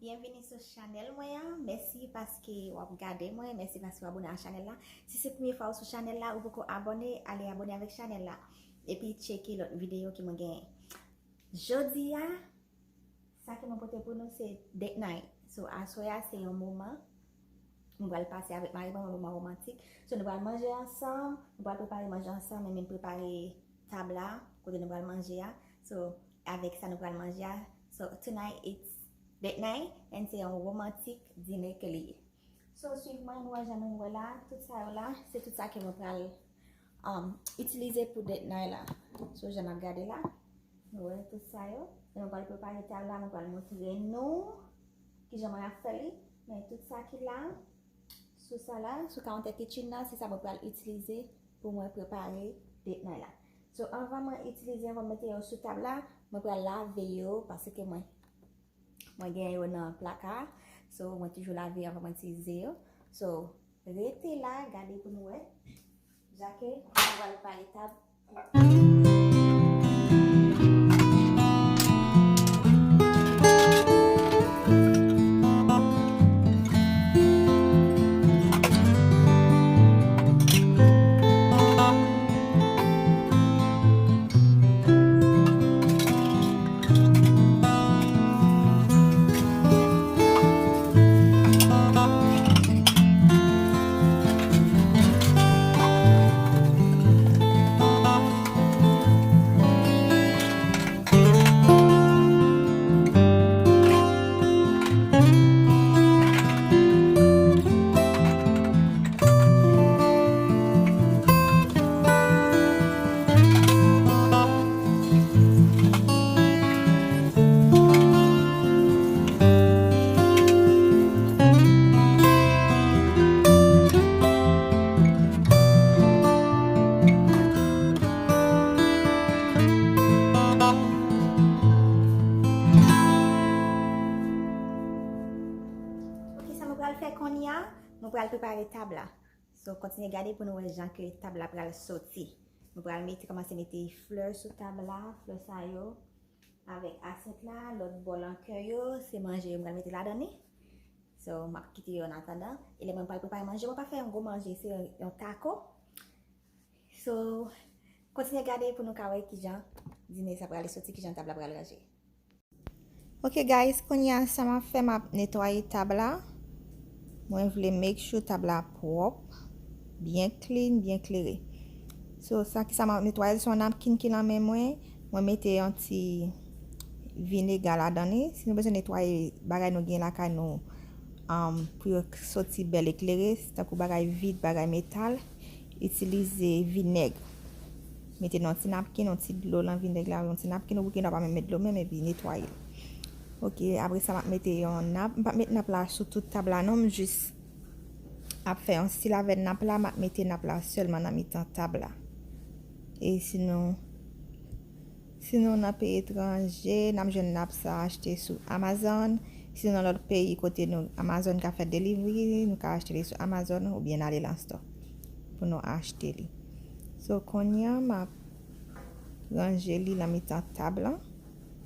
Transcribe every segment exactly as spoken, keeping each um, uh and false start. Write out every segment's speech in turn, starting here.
Byenvini sou chanèl mwen an. Mèsi paske w ap gade mwen. Mèsi paske w abòne a chanèl la. Si se premye fwa ou sou chanèl la, ou poko abòne, ale abòne avèk chanèl la. Epi tcheke lòt videyo ke mwen genyen. Jodi a, sa ke mwen pote pou nou se date night. So, aswè a se yon moman mwen pral pase avèk mari mwen, yon moman womantik. So, nou pral manje ansanm, nou pral prepare manje ansanm, men menm prepare tab la, kote nou pral manje a. So, avèk sa nou pral manje a. So, tonight it's date night, and se yon romantic dinner ke li ye. So, swiv mwen, nou wè jan nou wè la, tout sa yo la, se tout sa ke mwen pral um, itilize pou date night la. So, jan n ap gade la, nou wè tout sa yo. E nou pral prepare tab la, mwen pral montre nou kijan mwen ap fè li. Men tout sa ki la, sou sa la, sou kawòtè kitchen la, se sa mwen pral itilize pou mwen prepare date night la. So, anvan mwen itilize, anvan mwen mete yo sou tab la, mwen pral lave yo, paske mwen, mwen gen yo nan plaka. So, mwen toujou lave anvan mwen itilize yo. So, rete la, gade pou nou wè. Jan ke nou pral pare tab. Ok, sa mwen pral fè kounye a, mwen pral prepare tab la. So, kontinye gade pou nou wè jan ke tab la pral soti. Mwen pral mete, kòmanse mete flè sou tab la, flè sa yo, avèk asyèt la, lòt bòl an kè yo, se manje yo mwen pral mete ladan li. So, m ap kite yo an atandan. E lè mwen pral prepare manje, mwen pa fè yon gwo manje, se yon, yon tako. So, kontinye gade pou nou ka wè kijan dine sa pral soti, kijan tab la pral ranje. Ok guys, kounye a sa m ap fè, m ap netwaye tab la. Mwen vle make sure tab la pwòp, byen clean, byen klere. So, sa ki sa m ap netwaye, se yon napkin ki nan men mwen. Mwen mete yon ti vinega ladan li. Si nou bezwen netwaye bagay nou gen lakay nou, um, pou yo soti bèl eklere, tankou bagay vit, bagay metal, itilize vinèg. Mete nan yon ti napkin, yon ti dlo nan vinèg la, yon ti napkin, ou gen dwa pa menm met dlo menm, epi netwaye l. Ok, apre sa, m ap mete yon nap. M p ap met nap la sou tout tab la, non, m jis ap fè yon stil avè nap la, m ap mete nap la sèlman nan mitan tab la. E sinon, si nou nan peyi etranje, n ap jwenn nap sa achte sou Amazon. Si nou nan lòt peyi kote nou, Amazon ka fè delivery, nou ka achte li sou Amazon oubyen n ale nan store pou nou achte li. So, kounye a, m ap ranje li nan mitan tab la.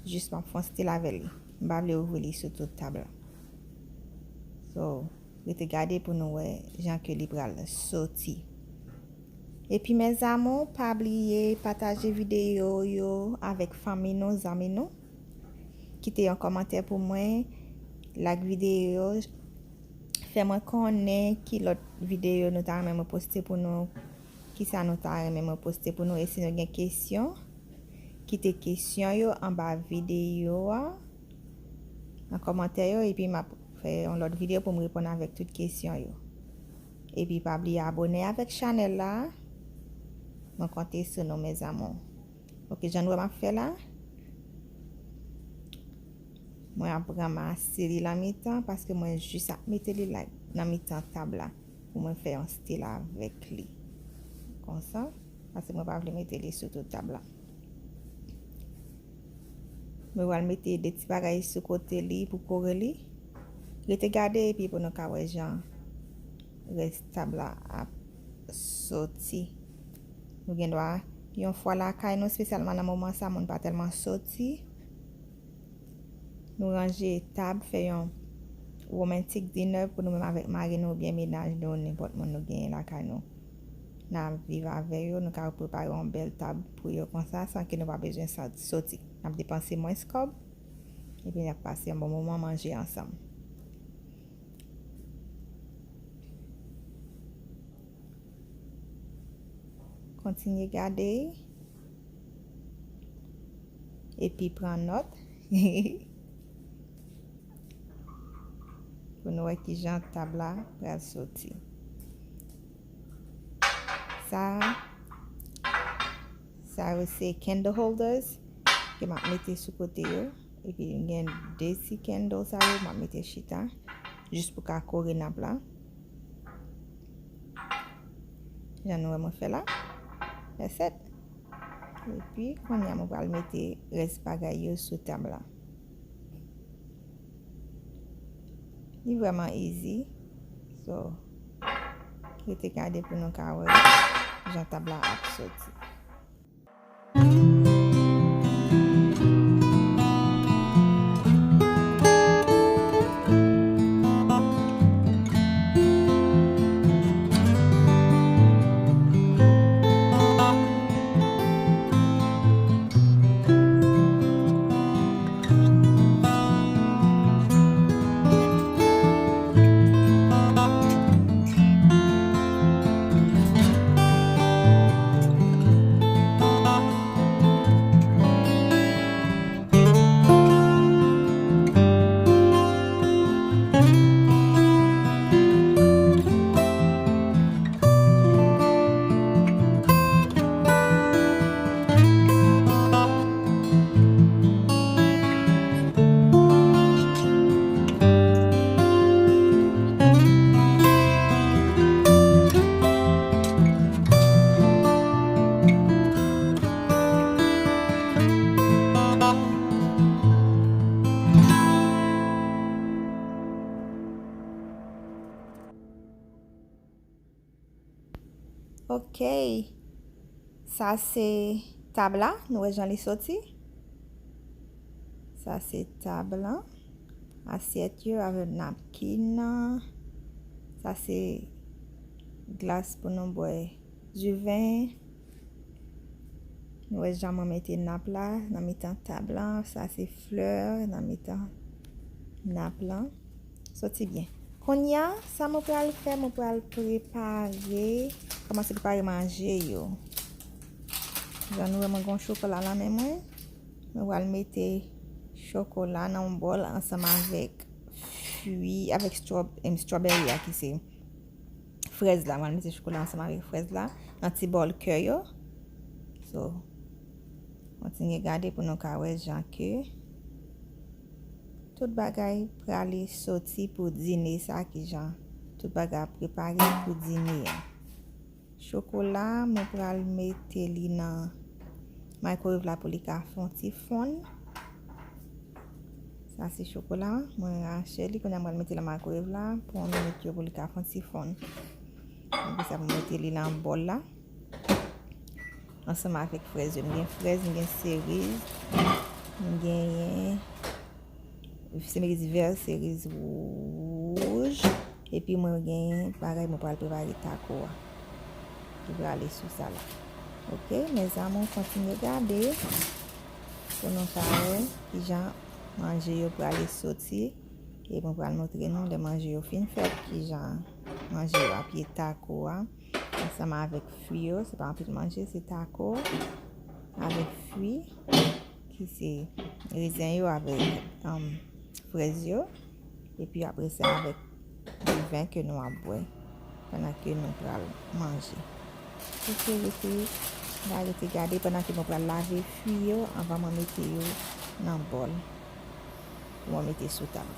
Jis m ap fè yon stil avè li. M pa vle ouvri li sou tout tab la. So, rete gade pou nou wè jan ke li pral soti. Epi, mes amours, pa bliye pataje videyo yo avèk fanmi nou, zanmi nou. Kite yon kòmantè pou mwen, like videyo yo, fè mwen konnen ki lòt videyo nou ta renmen mwen poste pou nou, kisa nou ta renmen mwen poste pou nou, e si nou gen kesyon, kite kesyon yo anba videyo a, nan kòmantè yo, epi m ap fè yon lòt videyo pou m reponn avèk tout kesyon yo. Epi pa bliye abòne avèk chanèl la. Mwen konte sou nou, mes amours. Ok, jan nou wè m ap fè la, mwen ap ranmase li nan mitan paske mwen jis ap mete li la nan mitan tab la pou mwen fè yon stil avèk li. Konsa, paske mwen pa vle mete li sou tout tab la. Mwen pral mete de ti bagay sou kote li pou kore li. Rete gade epi pou nou ka wè jan rès tab la ap soti. Nou gen dwa, yon fwa lakay nou, espesyalman nan moman sa, moun pa tèlman soti. Nou ranje tab, fè yon romantic dinner pou nou menm avèk mari nou oubyen mennaj nou, nenpòt moun nou genyen lakay nou. N a viv avè yo, nou ka prepare yon bèl tab pou yo konsa, san ke nou pa bezwen sa-, soti. N ap depanse mwens kòb, epi n ap pase yon bon moman manje ansanm. Kontinye gade. Epi pran nòt. Pou nou wè kijan tab la pral soti. Sa, sa yo se candle holders ke m ap mete sou kote yo. Epi m gen de ti candle sa yo m ap mete chita. Jis pou ka kore nap la. Jan nou wè mwen fè la. That's it. Epi, kounye a, mwen pral mete rès bagay yo sou tab la. Li vrèman easy. So, rete gade pou nou ka wè jan tab la ap soti. Ok. Sa se tab la. Nou wè jan li soti. Sa se tab la. Asyèt yo avèk napkin nan. Sa se glas pou nou bwè diven. Nou wè jan mwen mete nap la nan mitan tab la. Sa se flè nan mitan nap la. Soti byen. Kounye a, sa mwen pral fè, mwen pral prepare, kòmanse prepare manje yo. Jan nou wè, mwen gen yon chokola nan men mwen. Mwen pral mete chokola nan yon bòl ansanm avèk fwi, avèk straw-, em, strawberry a ki se frèz la. Mwen pral mete chokola ansanm avèk frèz la nan ti bòl kè yo. So, kontinye gade pou nou ka wè jan ke tout bagay prale soti pou dine sa, kijan tout bagay ap prepare pou dine a. Chokola, mwen pral mete li nan microwave la pou li ka fè yon ti fonn. Sa se chokola, mwen rache li, kounye a mwen mete nan microwave la pou yon minit yo pou li ka fè yon ti fonn. Apre sa, mwen mete li nan bòl la. Ansanm avèk frèz yo. M gen frèz, m gen seriz, m genyen seriz vè, seriz wouj. Epi mwen gen bagay mwen pral prepare tako a. Ki prale sou sa la. Ok, mes amours, kontinye gade pou nou ka wè kijan manje yo prale soti. E mwen pral montre nou lè manje yo fin fèt, kijan manje yo ap ye tako a. Ansanm avèk fwi yo, se pa anpil manje, se tako avèk fwi ki se rezen yo avèk, um, frèz yo, epi apre sa avèk diven ke nou ap bwè pandan ke nou pral manje. Ok, rete la, rete gade pandan ke mwen pral lave fwi yo anvan mwen mete yo nan bòl pou mwen mete sou tab.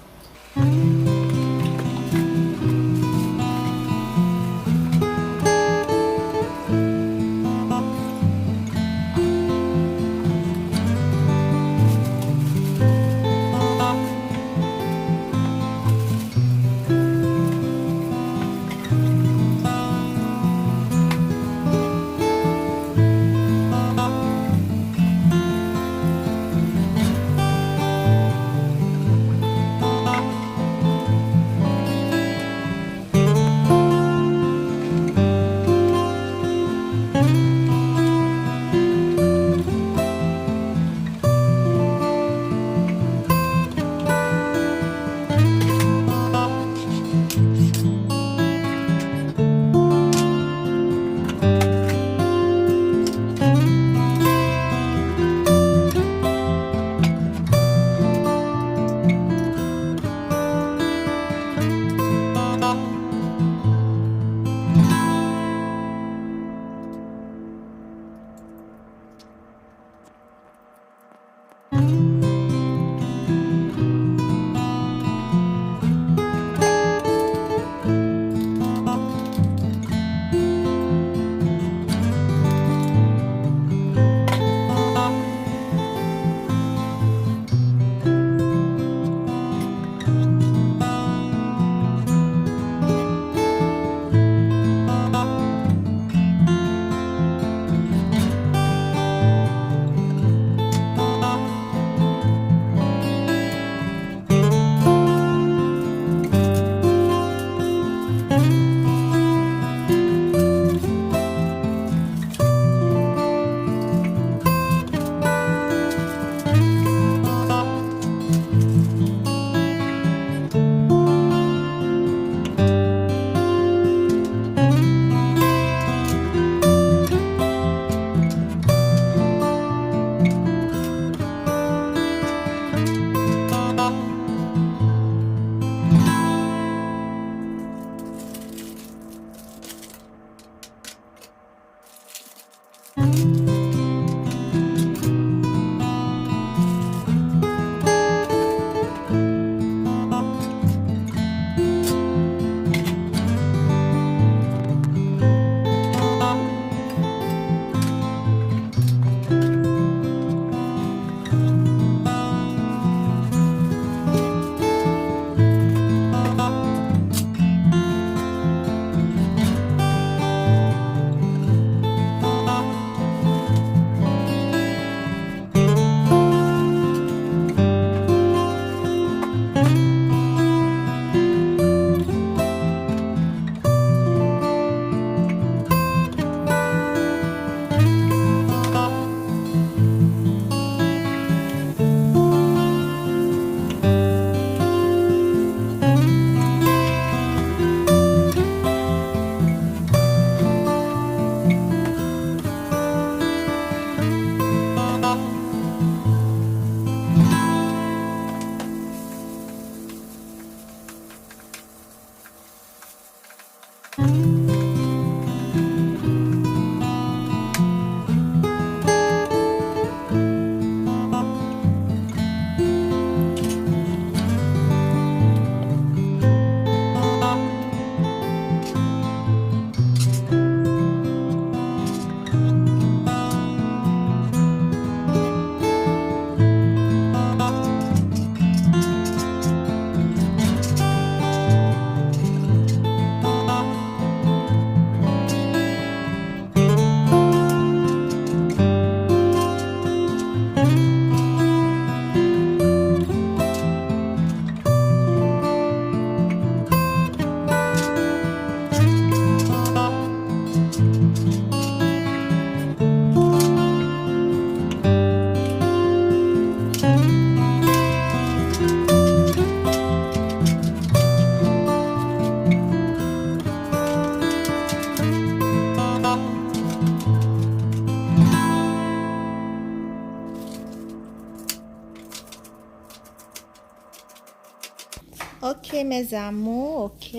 Ok, mes amours, ok.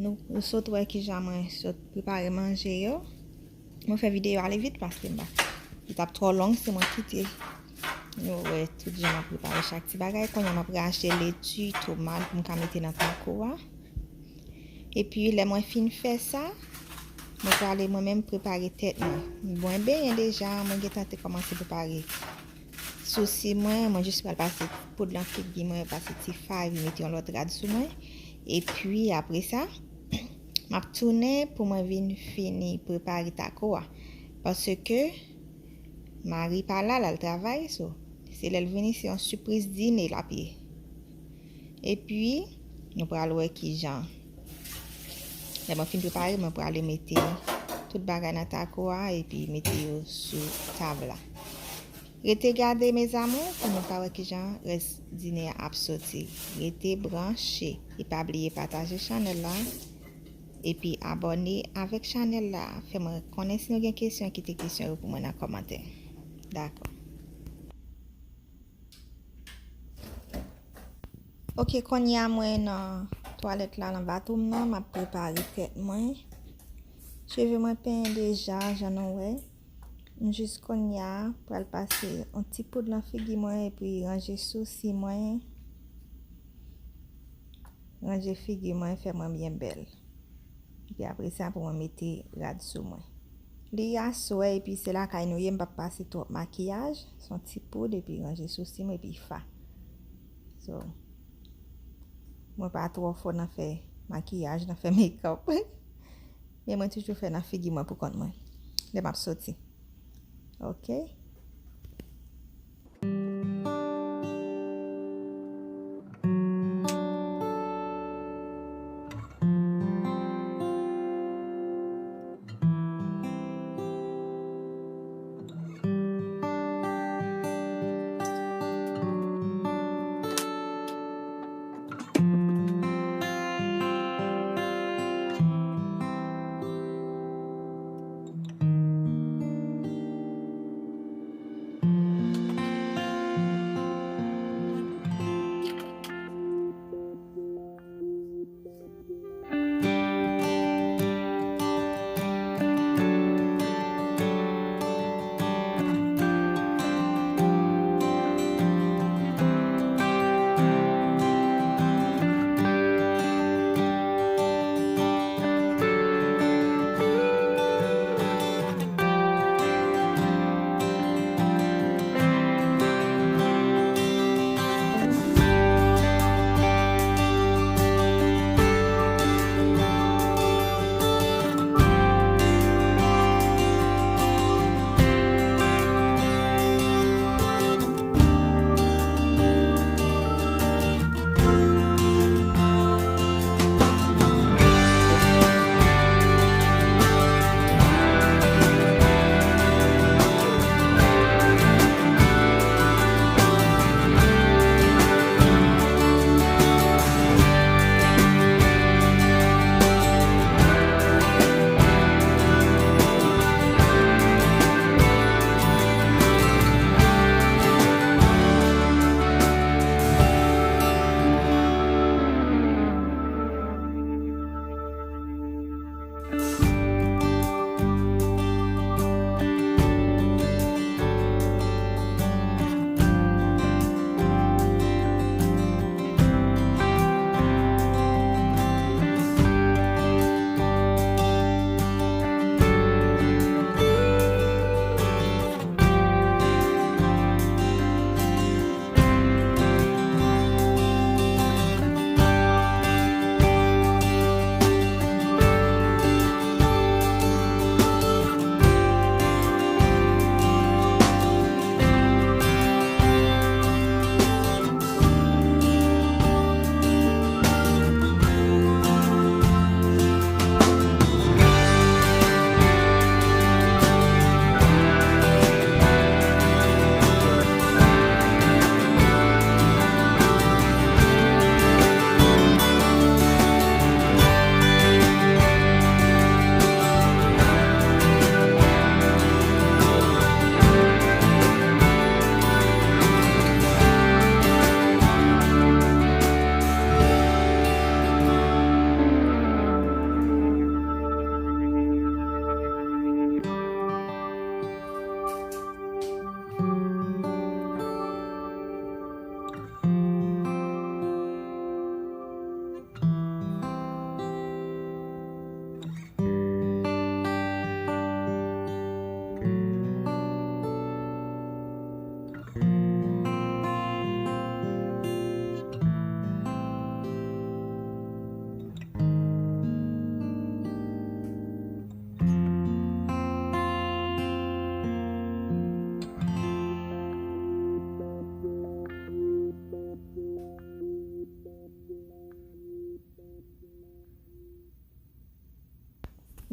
Nou, nou sot wè kijan mwen sot prepare manje yo. Mwen fè videyo ale vit paske m pa, li t ap twò long si mwen kite nou wè tout jan m ap prepare chak ti bagay. Kounye a m ap rache leti, tomat pou m ka mete nan tako a. Epi lè mwen fin fè sa, mwen prale mwen menm prepare tèt mwen. Mwen benyen deja, mwen gentan te kòmanse prepare sousi mwen, mwen jis pral pase poud lan figi mwen, pase ti fay, epi mete yon lòt rad sou mwen. Epi apre sa, m ap tounen pou mwen vin fini prepare tako a. Paske mari pa la, l al travay, so se lè l vini, se yon sipriz dine l ap ye. Epi, nou pral wè kijan. Lè mwen fin prepare, mwen prale mete tout bagay nan tako a epi mete yo sou tab la. Rete gade, mes amours, pou nou ka wè kijan rès dine a ap soti. Rete branche. E pa bliye pataje chanèl la. Epi abòne avèk chanèl la. Fè mwen konnen si nou gen kesyon, kite kesyon yo pou mwen nan kòmantè. Dakò. Ok, kounye a mwen nan twalèt la, nan bathroom nan, m ap prepare tèt mwen. Cheve mwen penyen deja, jan nou wè. M jis kounye a pral pase yon ti poud nan figi mwen epi ranje sousi mwen. Ranje figi mwen, fè mwen byen bèl. Epi apre sa, pou mwen mete rad sou mwen. Li aswè, epi se lakay nou ye, m p ap pase twòp makiyaj. Se yon ti poud, epi ranje sousi mwen, epi fa. So, mwen pa twò fò nan fè makiyaj, nan fè makeup. Men mwen toujou fè nan figi mwen pou kont mwen. Lè m ap soti. Ok?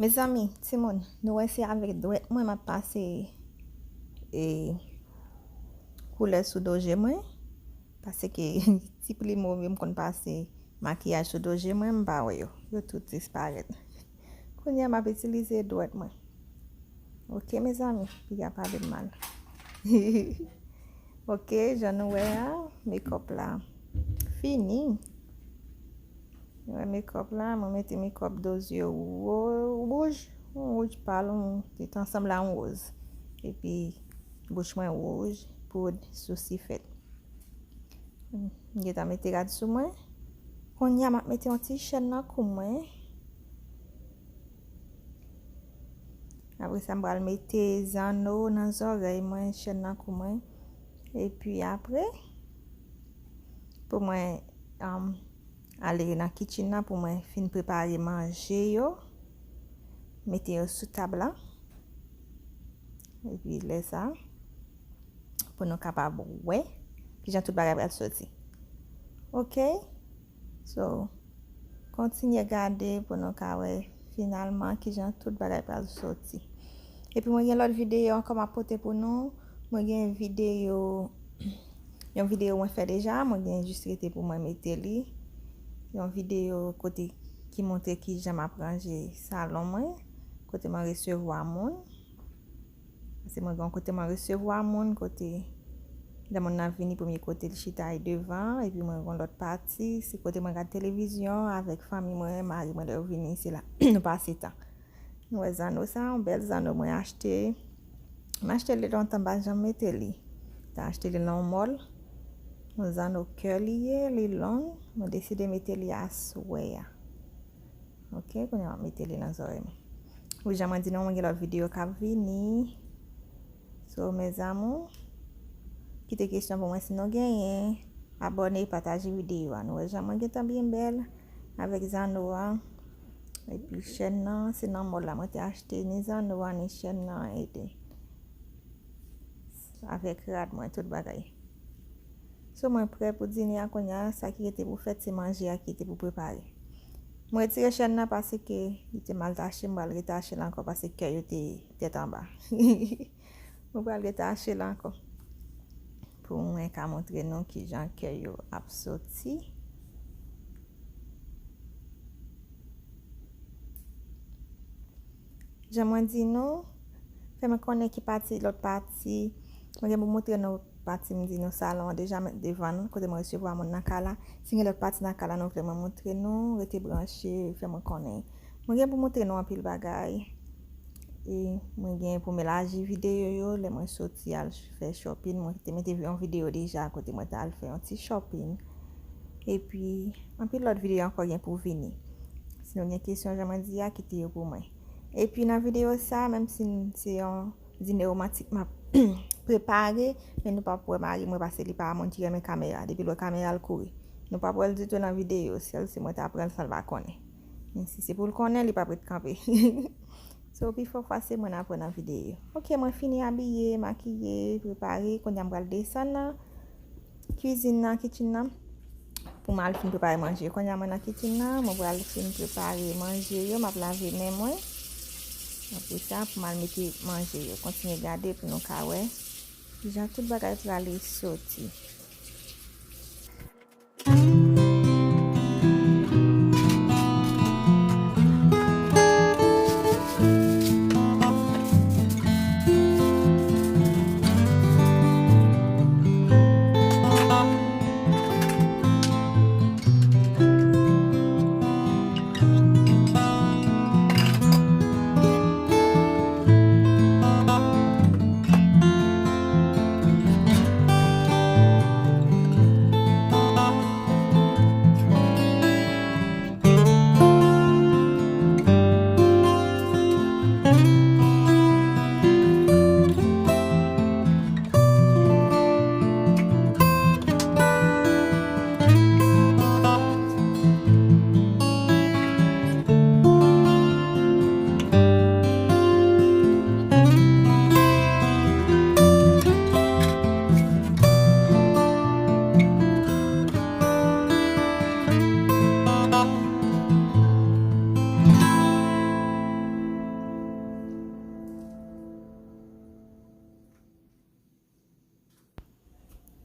Mezanmi, timoun, nou wè se avèk dwèt mwen m ap pase e koulè sou do je mwen. Paske ti pli move m konn pase makiyaj sou do je mwen, m pa wè yo. Yo tout disparèt. Kounye a m ap itilize dwèt mwen. Oke, mezanmi, piga pa vin mal. Oke, jan nou wè a, makeup la fini. Nou wè makeup la, mwen mete makeup do zye wo-, wouj, yon wouj pal, yon, li te ansanm la yon woz. Epi bouch mwen wouj, poud sou sifèt. M gentan mete rad sou mwen. Kounye a, m ap mete yon ti chèn nan kou mwen. Apre sa, m pral mete zanno nan zòrèy mwen, chèn nan kou mwen. Epi apre, pou mwen, um, ale nan kitchen nan pou mwen fin prepare manje yo, mete yo sou tab la. Epi lè sa, pou nou kapab wè kijan tout bagay pral soti. Oke? So, kontinye gade pou nou ka wè finalman kijan tout bagay pral soti. Epi mwen gen lòt videyo ankò m ap pote pou nou. Mwen gen videyo, yon videyo mwen fè deja, mwen gen jis rete pou mwen mete li. Yon videyo kote ki montre kijan m ap ranje salon mwen, kote mwen resevwa moun. Se mwen gen yon kote mwen resevwa moun, kote lè moun nan vini, premye kote l chita e devan, epi mwen gen yon lòt pati, se kote mwen gade televizyon avèk fanmi mwen, mari mwen lè yo vini, se la nou pase tan. Nou wè zanno sa, yon bèl zanno mwen achte. Mwen achte li lontan, m pa janm mete li. Mwen achte li nan yon mòl. Yon zanno kè li ye, li long. Mwen deside mete li aswè a. Oke, kounye a m ap mete li nan zòrèy mwen. Wi, jan mwen di nou, mwen gen lòt videyo k ap vini. So, mes amours, kite kesyon pou mwen si nou genyen. Abòne, pataje videyo a. Nou wè jan mwen gentan byen bèl avèk zanno a. Epi chèn nan, se nan mòl la mwen te achte ni zanno a, ni chèn nan, ede. Avèk rad mwen, tout bagay. So, mwen prè pou dine a kounye a, sa ki rete pou fèt, se manje a ki rete pou prepare. Mwen retire chèn nan paske li te mal tache, m pral retache l ankò paske kè yo te tèt anba. Mwen pral retache l ankò. Pou mwen ka montre nou kijan kè yo ap soti. Jan mwen di nou, fè mwen konnen ki pati, lòt pati. Mwen gen pou montre nou pati m di nou salon an deja, men devan, kote mwen resevwa moun nan kay la. Si gen lòt pati nan kay la nou vle mwen montre nou, rete branche, fè mwen konnen. Mwen gen pou montre nou anpil bagay. E mwen gen pou m elaji videyo yo, lè mwen soti al fè shopping. Mwen te mete yon videyo deja kote mwen t al fè yon ti shopping. Epi, anpil lòt videyo ankò gen pou vini. Si nou gen kesyon, jan mwen di a, kite yo pou mwen. Epi nan videyo sa, menm si n-, se yon dine womantik m ap prepare, men nou p ap wè mari mwen paske li pa moun ki renmen kamera. Depi l wè kamera, l kouri. Nou p ap wè l ditou nan videyo, sèl si mwen ta pran l san l pa konnen. Men si se pou l konnen, li p ap ret kanpe. So, pifò fwa se mwen n ap wè nan videyo. Oke, mwen fini abiye, makiye, prepare, kounye a m pral desann nan kwizin nan, kitchen nan, pou m al fin prepare manje. Kounye a mwen nan kitchen nan, mwen pral fin prepare manje yo, m ap lave men mwen. Apre sa, pou m al mete manje yo. Kontinye gade pou nou ka wè kijan tout bagay prale soti.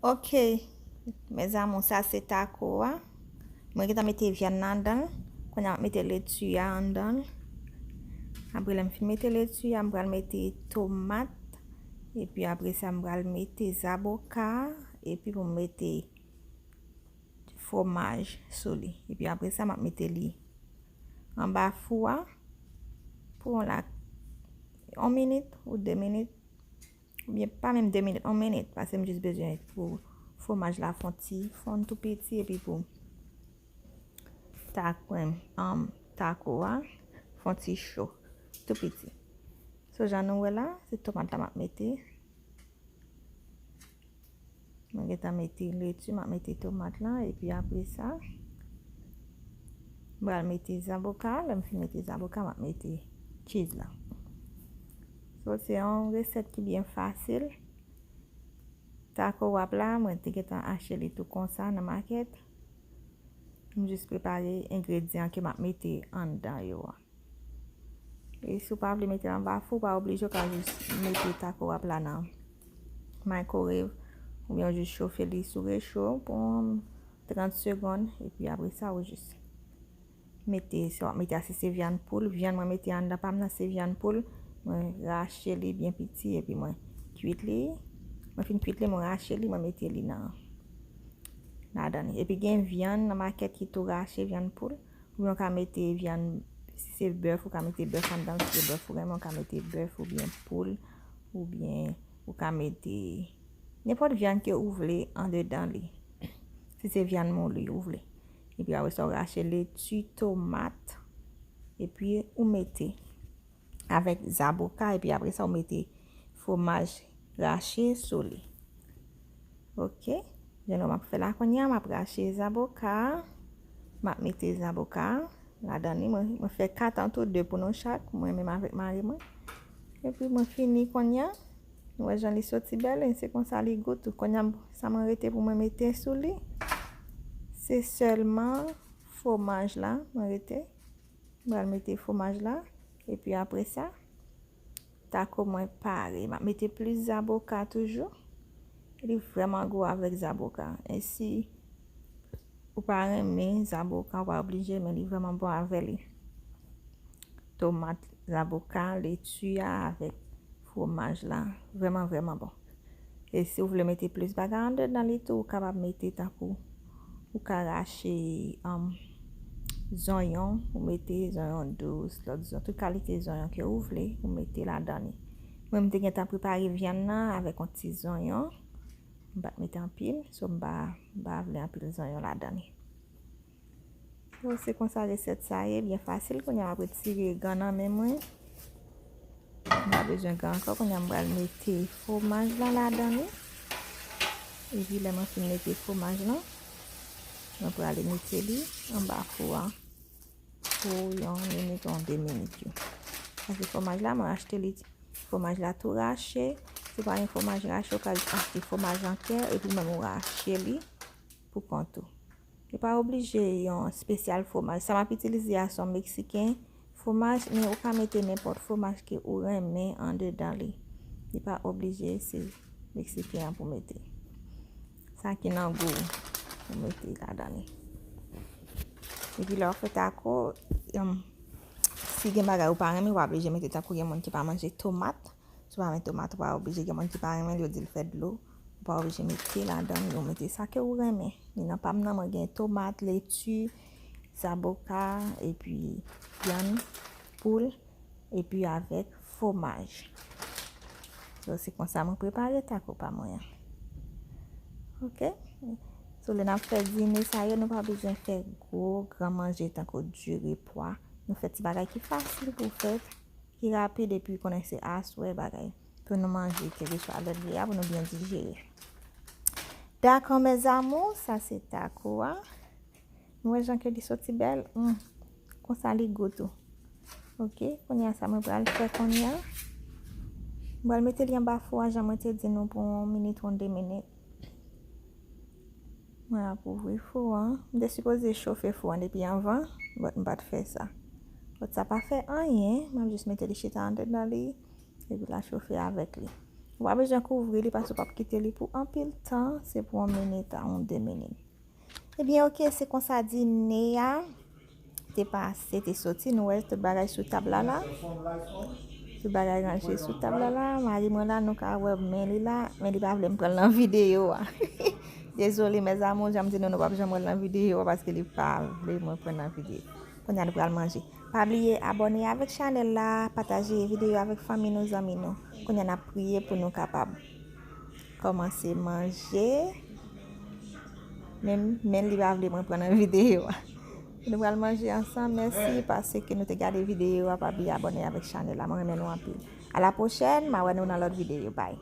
Ok, mes amours, sa se tako a. Mwen gentan mete vyann ladan l. Kounye a m ap mete leti a anndan l. Apre lè m fin mete leti a, m pral mete tomat. Epi apre sa, m pral mete zaboka. Epi pou m mete fwomaj sou li. Epi apre sa, m ap mete li anba fou a pou yon la, yon minit ou de minit. Oubyen pa menm de minit, yon minit, paske m jis bezwen pou fwomaj la fè yon ti fonn tou piti, epi pou takwen, um, tako a fè yon ti cho tou piti. So, jan nou wè la, se tomat la m ap mete. Mwen gentan mete leti, m ap mete tomat la, epi apre sa, m pral mete zaboka. Lè m fin mete zaboka, m ap mete cheese la. So, se yon resèt ki byen fasil. Tako wrap la, mwen te gentan achte li tou konsa nan makèt. M jis prepare engredyan ke m ap mete anndan yo a. E si w pa vle mete l anba fou, w pa oblije, w ka jis mete tako wrap la nan microwave, oubyen w jis chofe li sou recho pou trant segonn, epi apre sa, w jis mete, si w ap mete a, si se vyann poul, vyann mwen mete anndan pa m nan, se vyann poul, mwen rache li byen piti, epi mwen kwit li. Mwen fin kwit li, mwen rache li, mwen mete li nan, ladan li. Epi gen vyann nan makèt ki tou rache, vyann poul. Oubyen w ka mete vyann, si se bèf, ou ka mete bèf anndan, si se bèf ou renmen, ou ka mete bèf oubyen poul, oubyen ou ka mete nenpòt vyann ke ou vle andedan li. Si se vyann mouli ou vle. Epi apre sa, ou rache leti, tomat, epi ou mete avèk zaboka, epi apre sa, ou mete fwomaj rache sou li. Ok, jan nou m ap fè la kounye a, m ap rache zaboka, m ap mete zaboka ladan li. Mwen, mwen fè kat an tou, de pou nou chak, mwen menm avèk mari mwen. Epi mwen fini kounye a. Nou wè jan li soti bèl, e se konsa li gou tou. Kounye a, sa mwen rete pou mwen mete sou li, se sèlman fwomaj la, mwen rete. Mwen pral mete fwomaj la. Epi apre sa, tako mwen pare. M ap mete plis zaboka toujou. Li vrèman gou avèk zaboka. E si ou pa renmen zaboka, ou pa oblije, men li vrèman bon avè li. Tomat, zaboka, leti a avèk fwomaj la, vrèman, vrèman bon. E si w vle mete plis bagay andedan li tou, ou kapab mete tankou, ou ka rache, um, zonyon, ou mete zonyon dous, lòt zon-, tout kalite zonyon ke ou vle, ou mete ladan li. Mwen, m te gentan prepare vyann nan avèk yon ti zonyon. M pa t mete anpil, so m pa, m pa vle anpil zonyon ladan li. Bon, se konsa resèt sa ye, byen fasil. Kounye a m ap retire gan nan men mwen. M pa bezwen gan ankò. Kounye a m pral mete fwomaj la ladan li. Epi lè mwen fin mete fwomaj la, mwen prale mete li anba fou a pou yon minit, yon de minit yo. Paske fwomaj la, mwen achte li, fwomaj la tou rache. Si w pa gen fwomaj rache, ou ka achte fwomaj antè, epi menm ou rache li pou kont ou. Li pa oblije yon espesyal fwomaj. Sa m ap itilize a se yon meksiken fwomaj, men ou ka mete nenpòt fwomaj ke ou renmen andedan li. Li pa oblije se meksiken an pou mete. Sa ki nan gou ou, ou mete ladan li. Epi lè w ap fè tako, em, si gen bagay ou pa renmen, ou pa oblije mete, tankou gen moun ki pa manje tomat. Si w pa renmen tomat, ou pa oblije, gen moun ki pa renmen l, yo di l fè dlo. Ou pa oblije mete ladan l, ou mete sa ke ou renmen. Men nan pa m nan, mwen gen tomat, leti, zaboka, epi vyann poul, epi avèk fwomaj. So, se konsa mwen prepare tako pa mwen an. Ok? So, lè n ap fè dine sa yo, nou pa bezwen fè gwo gran manje tankou diri, pwa. Nou fè ti bagay ki fasil pou fèt, ki rapid, epi konnen se aswè bagay. Pou nou manje, kèlkeswa lè l ye a, pou nou byen dijere. Dakò, mes amours, sa se tako a. Nou wè jan ke li soti bèl? Hmm. Konsa li gou tou. Ok, kounye a sa mwen pral fè kounye a. Mwen pral mete li anba fou a, jan mwen te di nou, pou yon minit ou de minit. Mwen ap ouvri fou an. M te sipoze chofe fou an depi anvan, but m pa t fè sa. But sa pa fè anyen, m ap jis mete li chita andedan li, epi l a chofe avèk li. Ou pa bezwen kouvri li paske w p ap kite li pou anpil tan, se pou yon minit a yon de minit. Ebyen, oke, se konsa dine a te pase, te soti, nou wè tout bagay sou tab la la. Tout bagay ranje sou tab la la. Mari mwen la, nou ka wè men li la, men li pa vle m pran l nan videyo a. Dezole, mes amours, jan m di nou, nou p ap janm wè l nan videyo a paske li pa vle mwen pran nan videyo. Kounye a nou pral manje. Pa bliye abòne avèk chanèl la, pataje videyo avèk fanmi nou, zanmi nou. Kounye a n ap priye pou nou kapab kòmanse manje. Men, men li pa vle mwen pran nan videyo a. Nou pral manje ansanm. Mèsi paske nou te gade videyo a. Pa bliye abòne avèk chanèl la. Mwen renmen nou anpil. A la pwochèn, m a wè nou nan lòt videyo. Bye.